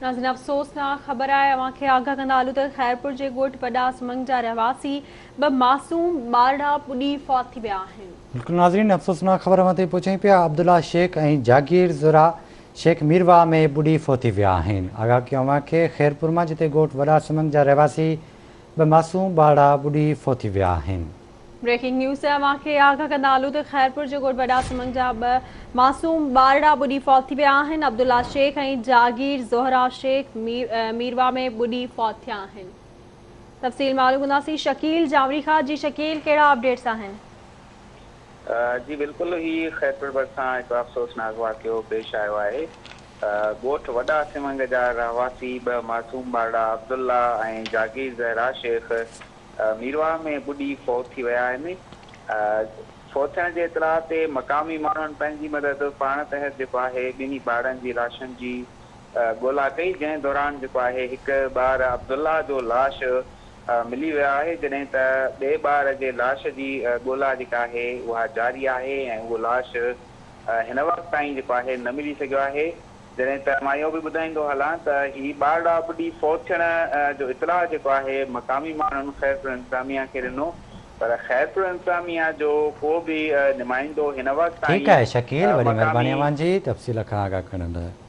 ناظرين افسوسناڪ خبر آهي اوهان کي آگاهه ڪندا هلون ته خيرپور جي ڳوٺ وڏا سمنگ جا رهواسي ٻه معصوم ٻارڙا ٻڏي فوت ٿي ويا آهن. بلڪل ناظرين افسوسناڪ خبر اوهان تائين پهچايون پيا عبدالله شيخ ۽ جاگير زهرا شيخ ميرواهه ۾ ٻڏي فوت ٿي ويا آهن آگاهه ڪيون اوهان کي خيرپور مان جتي ڳوٺ وڏا سمنگ جا رهواسي ٻه معصوم ٻارڙا ٻڏي فوت ٿي ويا آهن. بريڪنگ نيوز سان اوهان کي آگاهه ڪندا هلون ته خيرپور جي ڳوٺ وڏا سمنگ جا ٻه معصوم ٻارڙا ٻڏي فوت ٿي ويا آهن، عبدالله شيخ ۽ جاگير زهرا شيخ ميرواهه ۾ ٻڏي فوت ٿيا آهن. تفصيل معلوم ڪنداسين شڪيل جانوري کان، جي شڪيل ڪهڙا اپڊيٽس آهن؟ جي بلڪل هي خيرپور ڀرسان هڪ افسوسناڪ واقعو پيش آيو آهي ڳوٺ وڏا سمنگ جا رهواسي ٻه معصوم ٻارڙا عبدالله ۽ جاگير زهرا شيخ ميرواهه ۾ ٻڏي فوت ٿي ويا آهن. فوت ٿيڻ جي اطلاع تي مقامي ماڻهن پنهنجي مدد پاڻ تحت جيڪو آهي ٻنهي ٻارڙن جي لاشن جي ڳولا ڪئي جنهن دوران جيڪو آهي هڪ ٻار عبدالله جو لاش ملي ويو آهي جڏهن ته ٻئي ٻار جي لاش جي ڳولا جيڪا آهي اها جاري آهي ۽ اهو لاش هن وقت تائين جيڪو آهي نه ملي سگهيو آهي. جڏهن ته مان اهو به ٻڌائيندو هلان ته هي ٻارڙا ٻڏي فوت ٿيڻ جو اطلاع جيڪو آهي مقامي ماڻهن خيرپور انتظاميا کي ڏنو پر خيرپور انتظاميا جو ڪو به نمائندو هن وقت ٺيڪ تائين آهي شڪيل وڏي مهرباني مقامي اوهان جي تفصيل کان آگاهه ڪرڻ لاء.